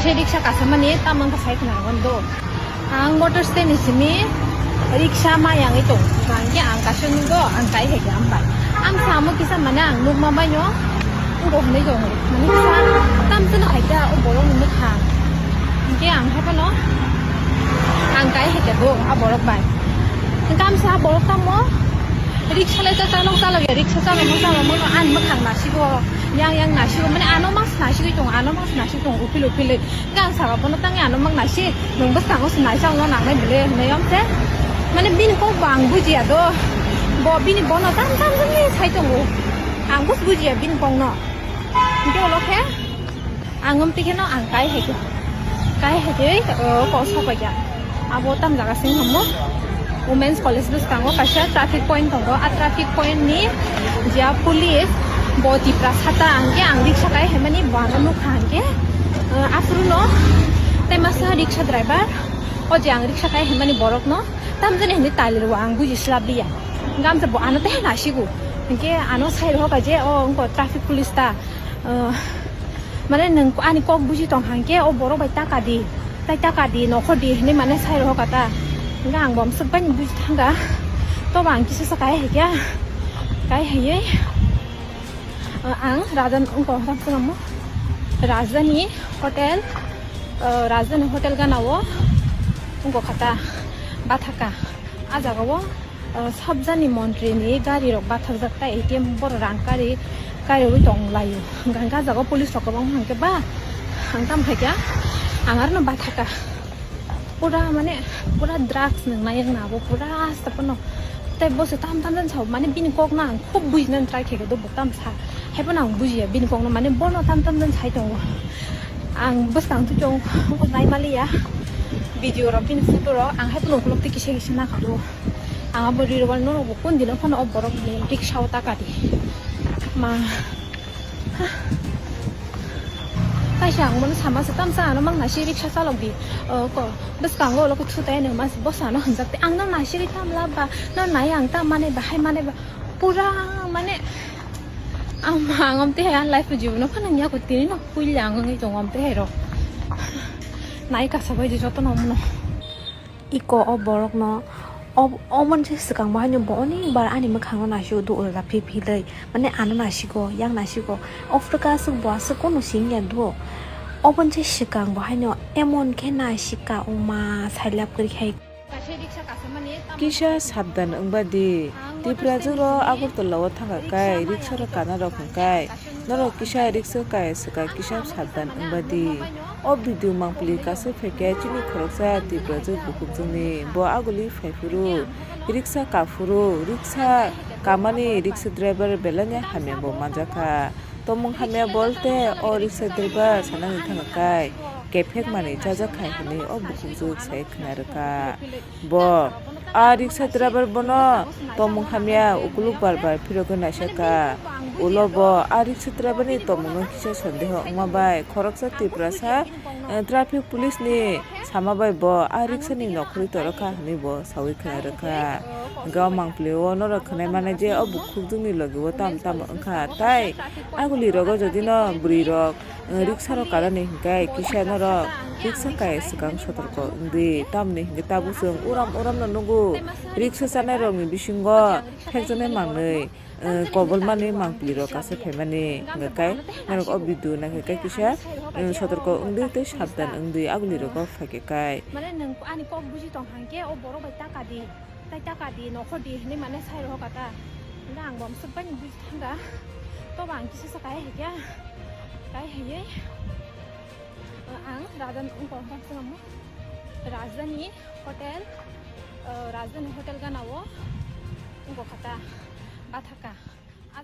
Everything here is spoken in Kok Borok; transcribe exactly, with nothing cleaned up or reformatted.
Se riksa kasamani tamang ka sai khna gon do. Ang motor stand ni simi riksa ma yang itu. Ang ke ang kasu ni go ang kai he am bai. Am samo kisa mana ang nuk ma bai yo. Ngo hne jo. Mani kisa tam tu no hai ta o borok ni mukha. Ke ang he no. Ang kai he do a borok bai. Kam sa borok tamo. Riksa le cha cha nok cha lo ya riksa cha nok cha lo mo an mukhang na sigo. Yang yang na sigo mani ano mas na sigo tong ano mas na sigo tong upil upil. Gang saka bono tangya ano mang nasi, nung bwskango se naisang no nangnai bwle hinwi yom se. Mane bini kok bo ang bujiya do. Bo bini bono tam tam tam ni sai tongo. Ang bus bujiya bini kok no. Hingke ulo khe ang umti khe no ang kai hai khe. Kai hai khe, o, kok sok bai ya. Abo tam jaga sing hamo. Women's College bwskango kaisa traffic point tongo. A traffic point ni jia police bo tipra sata hingke ang riksa kai hemani bo ano nukha hingke, eh, afuru no tei masa riksa driver o je ang riksa kai hemani borok no tamjani hinwi tali rwo ang buji slap liya. Gamsa bo ano tei nasigo hingke ano sai rwkha je o wngkha traffic police ta, eh, mane nwng ani kok buji tong hangke o borok bai taka di. Tai taka di, nokho di hinwi mane sai rohor kata. Hingke ang bo amswk bai ni buji thangka. Tobo ang kisa sa kai hai kya. Kai hai, eh, ang Rajan ungko hap swnamo. Rajdhani Hotel, eh, Rajdhani Hotel gana o ungko kata bathaka. A jaga o, eh, sabjani montri ni gari rok bathakjak tai A T M boro rang kari. Kairwi tong laio. Hingke hingke ah jaga o police rok kwbangma hingke ba ang tamo khaikha ang aroni bathaka pura mane pura drugs nwngnai wngna abo pura sapono tei bo se tam tam jan sao mane bini kokno ang khub bujinani try khaikha do bo tam sa haiphano ang bujiya bini kokno mane bono tam tam jan sai tongo ang bwskang twi tongo nai maliya video rok bini photo rok ang haiphano ukulok twi kisa kisa nakha do. Ang abo rirwal norok bo kun dino phano o borok ni riksa o taka di. Ma. Kaisa ang bono sama se tamsa ano mang nasi riksa chalok di. O ko bwskango ulo ko thutai no mas bosa no hwnjak te ang no nasi ri tam lab ba no nai ang tam mane ba hai mane ba pura mane ang ang om te hai life jibono phano nya ko tini no puila ang ngi tong om te hai ro. Nai kasa bai di joto no mono. Iko o borokno o, o monse swkang bo haino bo onek bar ani mwkhango naisio do ulra phi phi dei. Mane ano naisigo, yang naisigo. Ofrwka aswk bo aswk kono singya do. O monse swkang bo haino emon khe naisika oma sailap kwrwi khai. Kisa sabdan wngba di. Tipra juro Agartala o thangkha kai, riksa rok kana rok hwnkai. Norok kisa riksa kai swkang kisa sabdan wngba di. O video mangpili kasu phaikhe chini khoroksa Tiprajwk bukhukjwkni. Bo aguli phaiphuru, riksa kaphuru, riksa kamani riksa driver belai no hamya bo manjakha. Tomung hamya bolte o riksa driver sanani thangkai kephek manwi chajakha hinwi o bukhukjwk sai khna rwkha. Bo a riksa driver bono tomung hamya ukuluk bar bar phirogwi naisakha. Ulo bo a riksa driver ni tomungno kisa sondeho wngma bai khoroksa Tiprasa, eh, traffic police ni sama bai bo a riksa ni nokhorwi torokha hinwi bo sawi khna rwkha. Hwnkhe o mangpili o norok khwnai mano je o bukhukjwk ni logi o tamo tamo wngkha tai aguli rogo jodi no bwrwi rok Riksa rok karani hingkai kisa norok riksa kai swkang sotorko wngdi, tamni hingke tabuk chwng uram uram no nugo. Riksa chanai rokni bisingo phekjaknai mangnwi, eh, kobolmani mangpili rok kasa phaimani hingkai norok o video naikhe kisa, eh, sotorko wngdi tei sabdan wngdi aguli rogo phaikhe kai. Mane nwng ani kok buji tong hangke o borok bai taka di. Tai taka di, nokho di hinwi mane sai rohor kata. Hingke ang bo amswk bai ni buji thangka. Tobo ang kisa sa kai hai kya. Kai hai ye. Ang Rajan ungko hap swnamo. Rajdhani Hotel, eh, Rajdhani Hotel gana o ungko kata bathaka.